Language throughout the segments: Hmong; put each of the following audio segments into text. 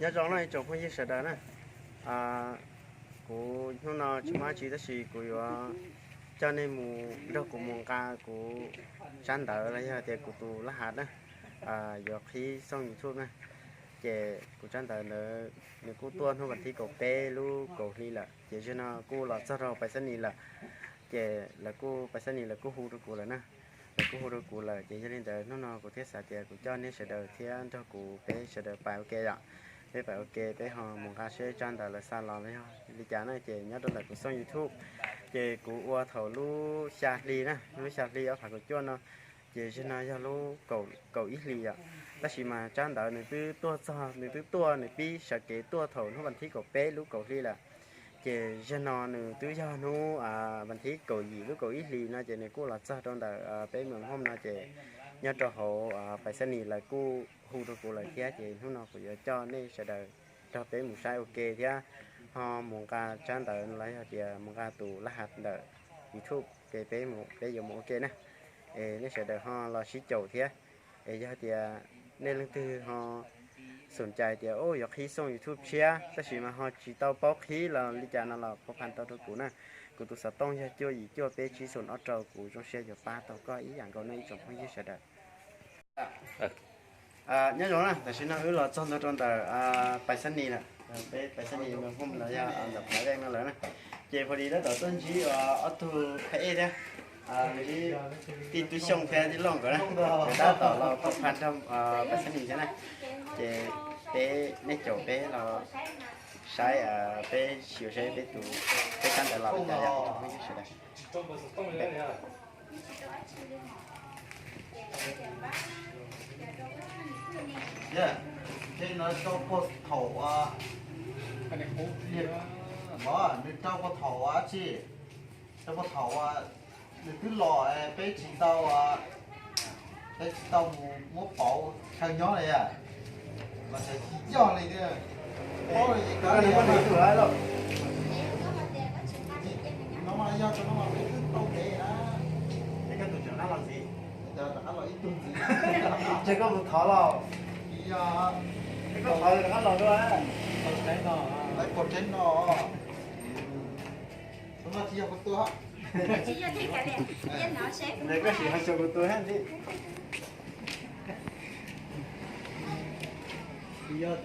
Nyob zoo no ib tsoom phooj ywg sawv daws na, kuv hnub no tsis muaj dab tsi tab sis kuv yuav coj nej mus nrog kuv mus nqa kuv tsab ntawv los yog tias kuv tus laj hav na, yuav qhib xoo YouTube na. Ces kuv tsab ntawv ntawd nws kuj tuaj hnub vas thib kaum peb lub kaum hli lawm, ces zaum no kuj los txog rau Pais Xab Nis lawm. Ces lawv kuj, Pais Xab Nis lawv kuj hu rau kuv lawm na, lawv kuj hu rau kuv lawm, ces yog li ntawd hnub no kuv thiaj xav tias kuv coj nej sawv daws thiab nrog kuv peb sawv daws pais ua ke yom. Peb pais ua ke, peb ho mus nqa seb tsab ntawv lawv xa los los yog li cas na. Ces nyob rau ntawm kuv xoo YouTube, ces kuv ua thaum lub xya hli na, lub xya hli ob phav kaum cuaj no, ces zaum no yog lub kaum ib hlis yom. Tab sis mas tsab ntawv nws twb tuaj txog, nws twb tuaj, nws pib sawv kev tuaj thaum hnub vas thib kaum peb lub kaum hli lawm. Ces zaum no nws twb yog hnub vas thib kaum yim lub kaum ib hlis no ces nws kuj los txog rau ntawm peb Moos Hooj no ces nyob rau hauv Pais Xab Nis lawv kuj hu rau kuv lawm thiab, ces hnub no kuv yuav coj nej sawv daws nrog peb mus saib ua ke thiab ho mus nqa tsab ntawv los yog tias mus nqa tus laj hav ntawm YouTube ces peb, peb yuav mus ua ke na. Es nej sawv daws ho los sib caum thiab. Es yog tias nej leej twg ho xom cai tias yuav qhib xoo YouTube tshiab tab sis mas ho tsis tau paub qhib los li cas no los pab phan tau rau kuv na. Kuv tus xov tooj yog cuaj yim cuaj peb tsib xoom ob rau, kuv zoo siab yuav pab tau koj ib yam nkaus no ib tsoom phooj ywg sawv daws. Nyob zoo na, tam sim no wb los txog ntua rau ntawm Pais Xab Nis lawm, peb Pais Xab Nis Moos Hooj los yog ntawm Phav Veej no lawm na. Ces pha li tab tom tuaj ntsib ob tug phab ej thiab, ntsib tij Tub Xyooj thiab tij Looj nkawd na, nkawd tab tom los pab phan rau Pais Xab Nis thiab na. Ces peb, nej caum peb los saib, peb xyuas saib peb tus, peb tsab ntawv los li cas yom, ib tsoom phooj ywg sawv daws. Tej no rau puag thaum, nws rau puag thaum dab tsi, rau puag thaum nws twb los peb tsis tau, peb tsis tau mus muab pauv chaw nyob li, los tseem tsis yog li tiag. Paub li ces kav liam. No mas yog rau no mas peb twb tau kev na. Es koj tus tseem rov qab los ntxiv? Rov qab los ib tug ntxiv. Ces koj mus thov los? Yog. Es koj thov rov qab los dua. Lawv pom tseeb no. Tus no tsis yog kuv tus. Ntawd koj sim ho tso kuv tus thiab ntxiv. Nyob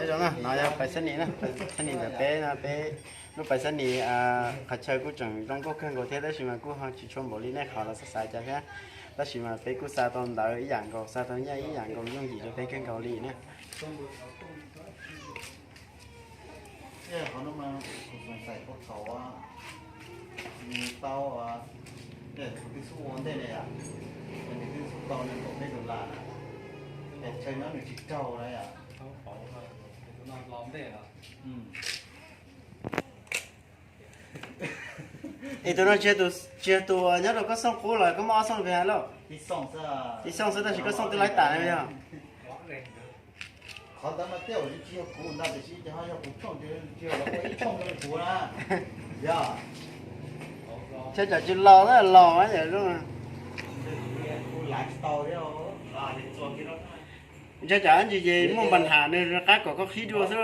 zoo na, no yog Pais Xab Nis na, Pais Xab Nis ntawm peb no, peb lub Pais Xab Nis qhov chaw kuj tseem zoo nkauj kawg nkaus thiab tab sis mas kuj ho tsis tshua npaum li nej qhov los xav xav cas thiab. Tab sis mas peb kuj xa tau ntawv ib yam nkaus, xa tau nyiaj ib yam nkaus, yooj yim rau peb kawg nkaus li na. Qhov no mas kuv xav xav puag thaum nws tau, kuv twb xub ua ntej na yom, nws twb xub tau nees nkaum peb dollar na, es chaw nyob nws tsis raug na yom. Es tus no tsis yog tus nyob rau koj xooj qub los koj muaj ob xooj pes hais lauj? Ib xooj xwb tab sis koj xooj twb laib tas na yog. Qhov ntawd mas tej zaum tsis yog kuv ntag tiam sis ces ho yog kuv tshooj ces tsis yog los ua ib tshooj rau kuv na. Yog. Ntshe tsam tsis los los yam zoo. Ntshe tsam ntsis ces muaj npa nham nws rov qab kom koj qhib dua xwb.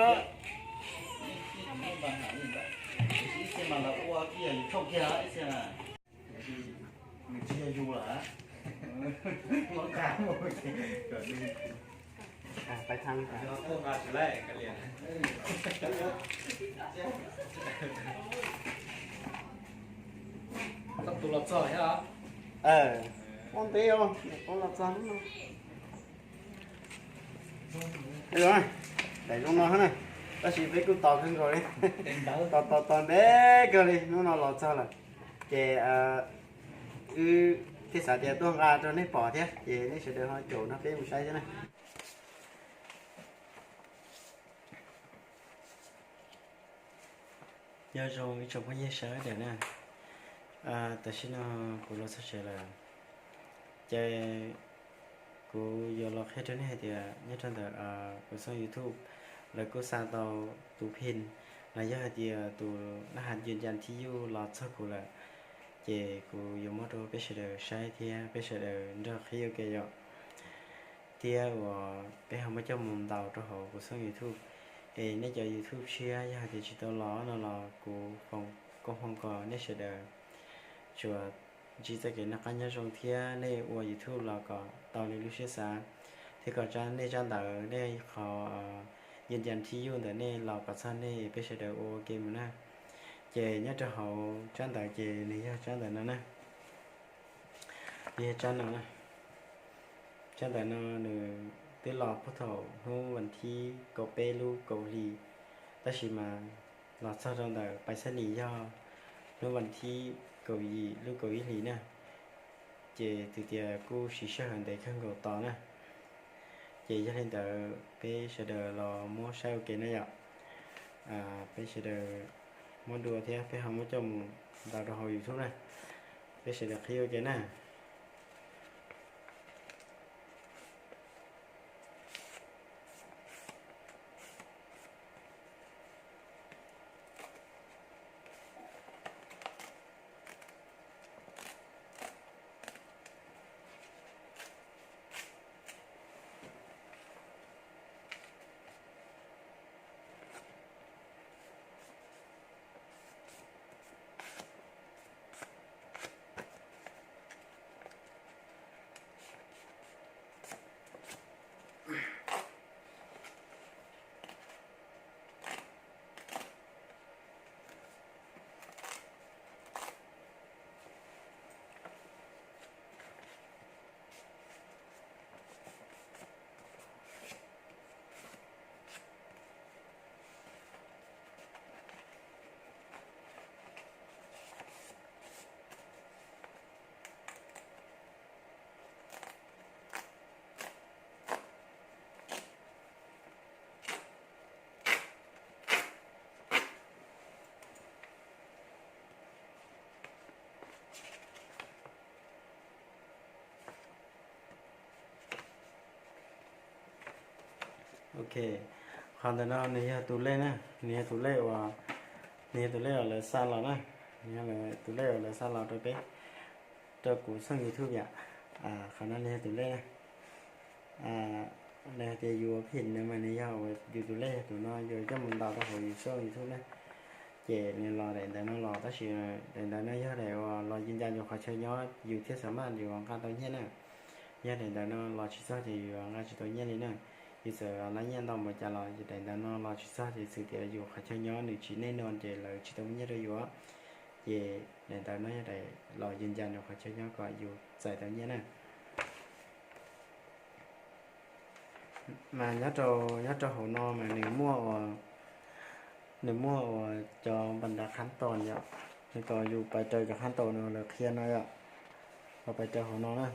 Ua ntev os, los txog hnub no. Daim zoo no na, tab sis peb kuj tos kawg nkaus li, tos tos tos ntev kawg li hnub no los txog lawm. Ces wb thiaj xav tias tuaj nqa rau nej pom thiab ces nej sawv daws ho caum nrog peb mus saib thiab na. Nyob zoo ib tsoom phooj ywg sawv daws na. Tam sim no kuv los txog tsev lawm, ces kuv yuav los qhia rau nej hais tias nyob rau ntawm kuv xoo YouTube lawv kuj xa tau tus phin los yog hais tias tus laj hav yws yas thib yuj los txog kuv lawm, ces kuv yuav muab rau peb sawv daws saib thiab peb sawv daws nrog qhib ua ke yom. thiab uas peb ho muab coj mus ntaus rau hauv kuv xoj YouTube. Es nej cov YouTube tshiab yog hais tias tsis tau los no los kuv foom koob hmoov kom nej sawv daws tsuas ntsib txoj kev noj qab nyob zoo thiab nej ua YouTube los kom tau li lub siab xav, thiab kom nej tsab ntawv nej qhov yws ncas thib yuj ntawm nej los kom txog nej peb sawv daws ua ua ke mus na. Ces nyob rau hauv tsab ntawv ces nws yog tsab ntawv no na. Nws yog tsab no na. Tsab ntawv no nws twb los puag thaum hnub vas thib kaum peb lub kaum hli, tab sis mas los txog rau ntawm pais xab nis yog hnub vas thib kaum yim lub kaum ib hlis na. Ces twb tias kuj siv sij hawm ntev kawg nkaus tos na. Ces yog li ntawd peb sawv daws los muab saib ua ke na yom. Peb sawv daws muab dua thiab peb ho muab coj mus ntaus rau hauv YouTube na. Peb sawv daws qhib ua ke na. Ok, qhov ntawm no nws yog tus lej na, nws yog tus lej uas, nws yog tus lej uas lawv xa los na, nws yog tus lej uas lawv xa los rau peb, rau kuv xoj YouTube yom. Qhov no nws yog tus lej na. Nws hais tias yus ua phim no mas nws yog uas yus tus lej yog tus no, yus coj mus ntaus rau hauv yus xoj YouTube na. Ces nws los daim ntawv no los, tab sis daim ntawv no yog daim uas los yws ncas yus qhov chaw nyob yus thiaj xam maj yus nqa tau nyiaj na. Yog daim ntawv no los tsis txog ces yus nqa tsis tau nyiaj li na. Yus txawm laj nyiaj ntau npaum cas los daim ntawv no los tsis txog ces xwm tias yus qhov chaw nyob nws tsis nej no ces lawv tsis tau muab nyiaj rau yus. Ces daim ntawv no yog daim los yws ncas yus qhov chaw nyob kom yus txais tau nyiaj na. Mas nyob rau, nyob rau hauv no mas nws muaj ua, nws muaj ua cov npas nras khab tos yom, nws kom yus pais raws cov khab tos no lawv qhia no yom, los pais raws hauv no na.